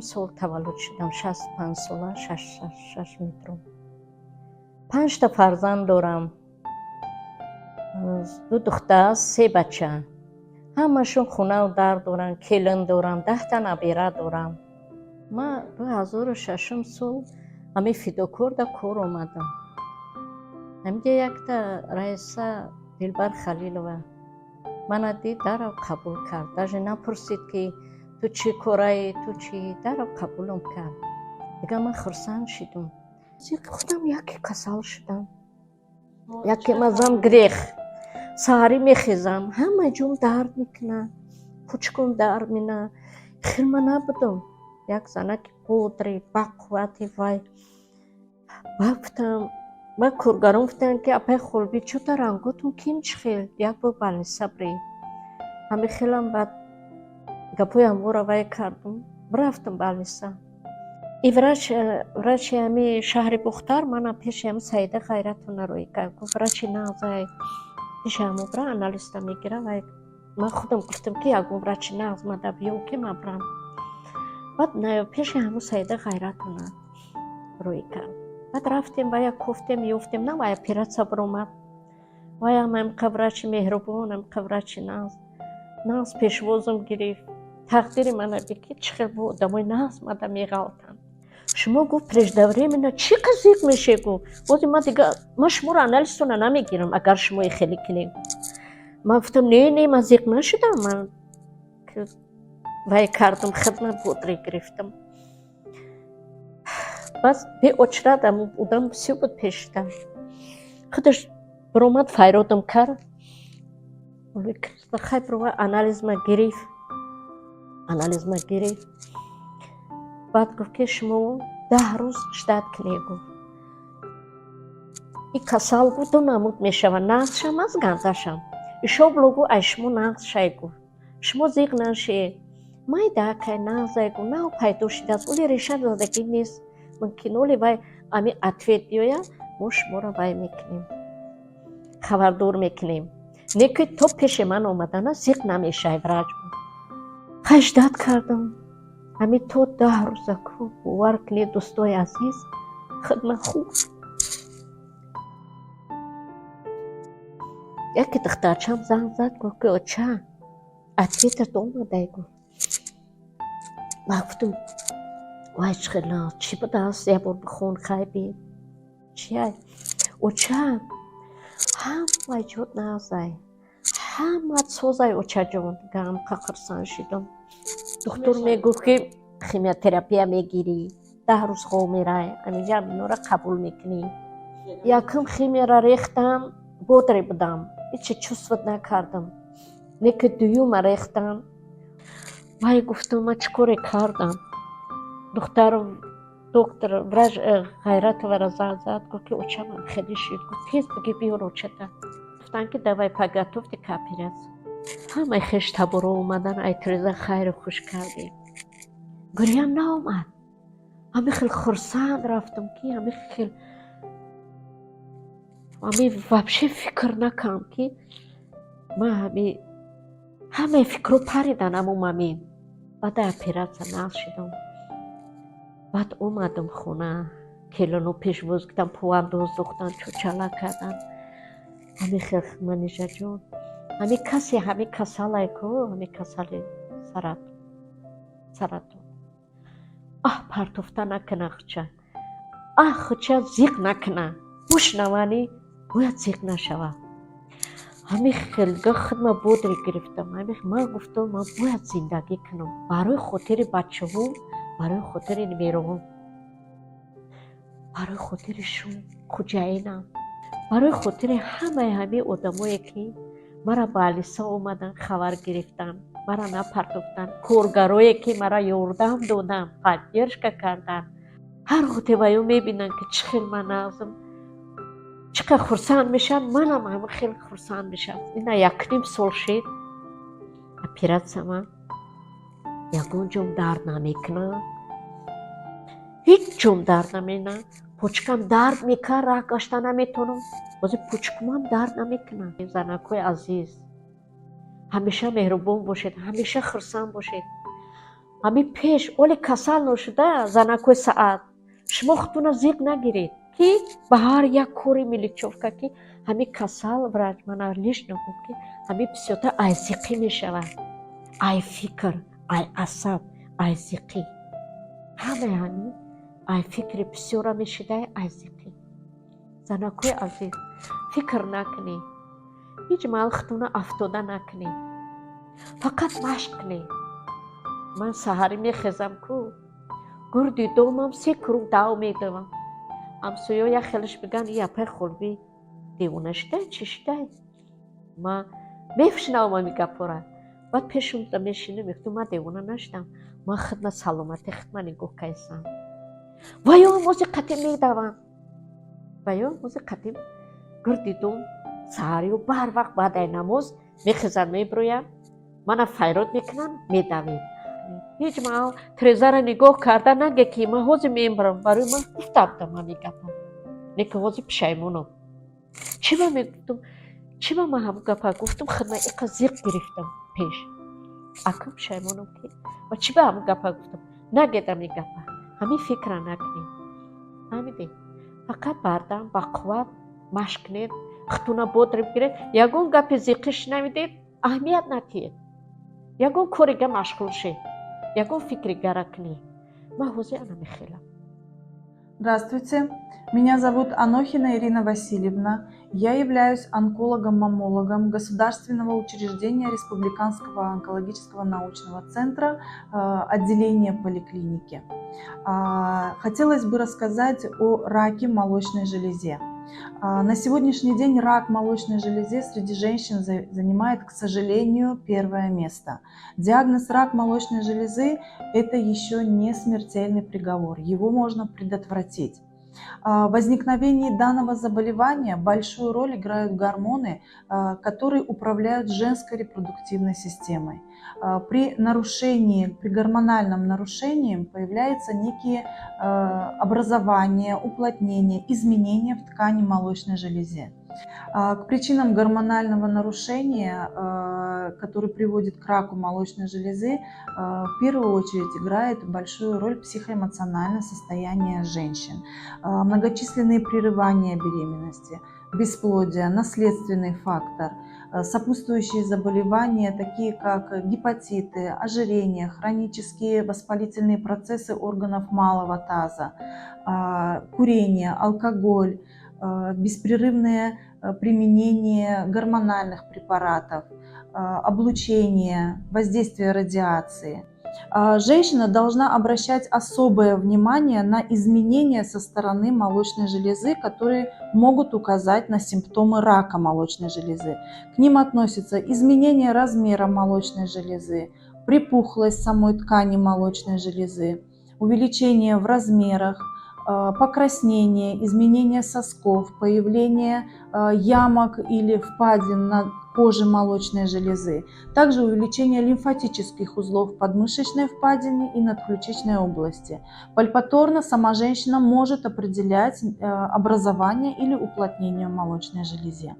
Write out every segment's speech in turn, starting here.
2006 сол таваллуд шудам, 65 сола, 6 метром. Панҷта фарзанд дорам, ду духтар, се бача. Ҳамашон хонаву дар доранд, келин дорам, 10-та набера дорам. Ман 2006 сол ҳамин Фидокорда кор омадам. Ҳаминҷа якта раиса, Дилбар Халилова, мана дид, дарав қабул кард. Даже напурсид, ки ту чӣ кораӣ, ту чӣ, дарав қабулам кард. Дигар ман хурсанд шидум. Худам яке касал шудам, яке мазам грех. Саҳарӣ мехезам, ҳама ҷом дард мекунад, пучкум дард мекунад. Хелма набудам, як занаки бодрый, бақуввати. Вай ба гуфтам, ба коргарон гуфтанд, ки апай Холбӣ, чӯта ранготон ким чӣ хел, як бор больница бирӣ. Ҳамин хелам баъд гапҳои ҳамвора вай кардум, рафтам больница. И врач, врачи ҳами шаҳри Бухтар, мана пеши ҳами Саида Ғайратовна рӯй кард, гуфт: «Врачи нағзай, пеши ҳамо бира, анализта мегира». Вай ман худам гуфтам, ки ягон врачи нағз мада биё, ки ман бирам. Баъд пеши ҳамо Саида Ғайратовна рӯй кард. Баъд рафтем, вая кофтем, ёфтем, на вай оператсия биромад. Ваям ҳамқа врачи меҳрубон, ҳамқа врачи нағз, нағз пешвозам гирифт. Тақдири мана бики, чӣ хел бо одамои нағз мада меғалтанд. «Шумо, — гуфт, — преждевременно чӣ қадр зиқ меше?» — гуфт. «Бози ман дига ман шуморо анализтона намегирам, агар шумо хеле кунед». Ман гуфтам: «Не, не, ман зиқ нашудам». Ман вай кардам, хидмат бодрӣ гирифтам. Бас без очередь одам бисёр буд пешта. Худаш биромад, файродам кард. Хай, бирова, анализма гирифт, анализма гирифт. Баъд гуфт, ки шумо 10 рӯз ждать кунед. Гуфт, и касал гуфт, ду намуд мешавад: нағзшам аст, ганзашам. Ишобло, гуфт, ай шумо нағз шай. Гуфт, шумо зиқ нашед, майда кай нағзай. Гуфт, нав пайдо шудааст, оли реша задагӣ нест, мумкин оли вай ами ответ биёяд, мо шуморо вай мекунем, хабардор мекунем. Не ки то пеши ман омадана зиқ намешай. Врач хай ждать кардам ҳами то 10 рӯза. Ку бовар кунед, дӯстои азиз, хидмат хуб. Яке духтарчам занг зад, гуфт, ки оча, ответат омадай. Гуфт. Ман гуфтам: «Вай, чӣ хел, чӣ будааст? Як бор бихон, хай бин, чия?» «Оча, ҳамаи ҷот нағзай, ҳамаат созай, очаҷон». Гамқа хурсанд шидам. Духтур мегуфт, ки химиотерапия мегирӣ, 10 рӯз хоб мерай, аминҷа инора қабул мекунӣ. Якум химияра рехтам, бодрый будам, ҳечи чувствовать накардам. Не ки дуюма рехтам, вай, гуфтам, ман чӣ коре кардам? Духтарам доктор врач Ғайратовара занг зад, гуфт, ки очамам хеле шид. Гуфт, тез биги, биёр очата. Гуфтанд, ки давай, подготовьте к операция. Ҳамаи хештаборо омадан, айтреза хайру хуш кардем. Гирьям наомад. Ҳами хел хурсанд рафтам, ки ҳами хел ҳами вообще фикр накардам, ки ман ҳами ҳамаи фикрҳо паридан. Ҳамон момент баъди оператсия нағз шудам. Баъд омадам хона, келино пешвоз гирифтан, повандоз духтан, чӯчала кардан. Ҳами хел, Манижаҷон, ҳами касе ҳами касалай ку, ҳами касали саратон, аҳ, партофта накуна хуча, аҳ, хуча зиқ накуна, бушнаванӣ бояд зиқ нашавад. Ҳами хел хидма бодрӣ гирифтам. Ҳами ман гуфтам, ман бояд зиндагӣ кунам барои хотири бачаҳо, барои хотири немероҳом, барои хотири шум хуҷаинам, барои хотири ҳамаи ҳамин одамое, ки мара ба алиса омадан, хабар гирифтан, мара напартофтан, коргарое, ки мара ёрдам доданд, поддержка карданд. Ҳар гоҳте ваё мебинанд, ки чӣ хел ман нағзам, чӣ қадр хурсанд мешаванд, манам ҳама хел хурсанд мешавам. Ина якним сол шид оператсияма, ягон ҷом дард намекунад, ҳеҷ ҷом дард намекунад. Почкам дард мекард, раҳ гашта наметавонам, ҳозир почкумам дард намекунад. Занакҳои азиз, ҳамеша меҳрубон бошед, ҳамеша хурсанд бошед. Ҳамин пеш оле касал ношуда, занакҳои саат, шумо худтона зиқ нагиред, ки ба ҳар як кори мелочёвка, ки ҳамин касал, врач мана лично гуфт, ки ҳамин бисёртар ай зиқӣ мешавад, ай фикр, ай асаб, ай зиқӣ. Ҳамаи ҳамин ай фикри бисёра мешидай, ай зиқӣ. Занакҳои азиз, фикр накунед, ҳеҷ маҳал худтона афтода накунед, фақат машқ кунед. Ман саҳарӣ мехезам ку, гурди домам се круг дав медавам. Ҳамсоё як хелаш мегӯянд: «И апай Холбӣ девона шудай, чӣ шудай?» Ман мешунавам ҳамин гапҳоро, баъд пешум мешинам, мегуфтам: «Ман девона нашудам, ман худма, саломатии худма нигоҳ кайсам». Ва ё мози қатӣ медавам, ва ё мози қатӣ гирди дом саҳарию барвақт баъдаи намоз мехезам, мебироям, мана файрод мекунам, медавем. Ҳеҷ маҳал трезара нигоҳ карда наге, ки ман ҳозир мемирам. Барои ман гуфта будам ҳамин гапа, лекин ҳозир пушаймонам. Чӣ ба мегуфтам, чӣ ба ман ҳамун гапа гуфтам? Худма иқа зиқ гирифтам пеш, акам пушаймонам, ки ва чӣ ба ҳамун гапа гуфтам. Нагед ҳамин гапа, ҳамин фикра накунед, фаҳмидед? Фақат бардам, ба қувват машқ кунед, худтона бодрӣ бигиред. Ягон гапи зиқӣ шунавидед, аҳамият натиҳед, ягон корига машғул шед, ягон фикри гара кунед. Ман ҳозир ана мехелам. Здравствуйте, меня зовут Анохина Ирина Васильевна. Я являюсь онкологом-маммологом Государственного учреждения Республиканского онкологического научного центра, отделения поликлиники. Хотелось бы рассказать о раке молочной железе. На сегодняшний день рак молочной железы среди женщин занимает, к сожалению, первое место. Диагноз рак молочной железы – это еще не смертельный приговор, его можно предотвратить. В возникновении данного заболевания большую роль играют гормоны, которые управляют женской репродуктивной системой. При нарушении, при гормональном нарушении появляются некие образования, уплотнения, изменения в ткани молочной железе. К причинам гормонального нарушения, который приводит к раку молочной железы, в первую очередь играет большую роль психоэмоциональное состояние женщин. Многочисленные прерывания беременности, бесплодие, наследственный фактор, сопутствующие заболевания, такие как гепатиты, ожирение, хронические воспалительные процессы органов малого таза, курение, алкоголь, беспрерывное применение гормональных препаратов, облучение, воздействие радиации. Женщина должна обращать особое внимание на изменения со стороны молочной железы, которые могут указать на симптомы рака молочной железы. К ним относятся изменение размера молочной железы, припухлость самой ткани молочной железы, увеличение в размерах, покраснение, изменение сосков, появление ямок или впадин на коже молочной железы, также увеличение лимфатических узлов в подмышечной впадине и надключичной области. Пальпаторно сама женщина может определять образование или уплотнение в молочной железе.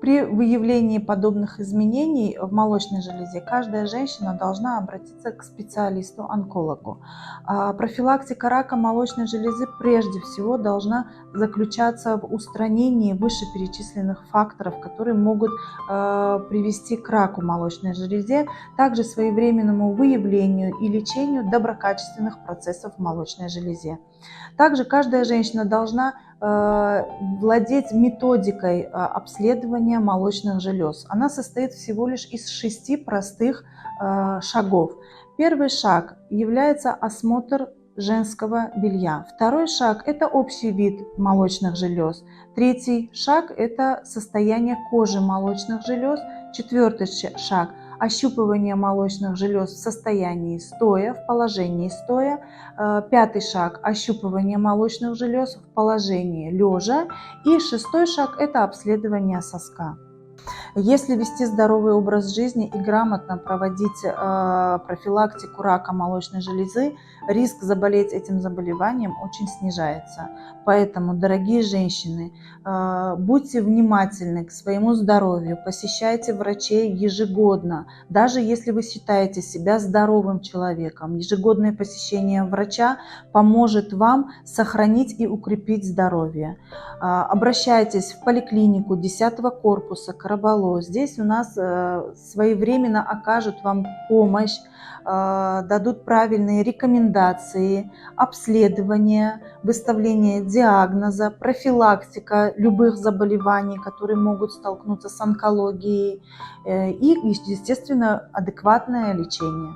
При выявлении подобных изменений в молочной железе каждая женщина должна обратиться к специалисту-онкологу. Профилактика рака молочной железы прежде всего должна заключаться в устранении вышеперечисленных факторов, которые могут привести к раку молочной железе, также своевременному выявлению и лечению доброкачественных процессов в молочной железе. Также каждая женщина должна владеть методикой обследования молочных желез. Она состоит всего лишь из шести простых шагов. Первый шаг является осмотр женского белья. Второй шаг – это общий вид молочных желез. Третий шаг – это состояние кожи молочных желез. Четвертый шаг – ощупывание молочных желез в состоянии стоя, в положении стоя. Пятый шаг – ощупывание молочных желез в положении лежа. И шестой шаг – это обследование соска. Если вести здоровый образ жизни и грамотно проводить профилактику рака молочной железы, риск заболеть этим заболеванием очень снижается. Поэтому, дорогие женщины, будьте внимательны к своему здоровью, посещайте врачей ежегодно. Даже если вы считаете себя здоровым человеком, ежегодное посещение врача поможет вам сохранить и укрепить здоровье. Обращайтесь в поликлинику 10 корпуса Карабало. Здесь у нас своевременно окажут вам помощь, дадут правильные рекомендации, обследование, выставление диагноза, профилактика любых заболеваний, которые могут столкнуться с онкологией, и, естественно, адекватное лечение.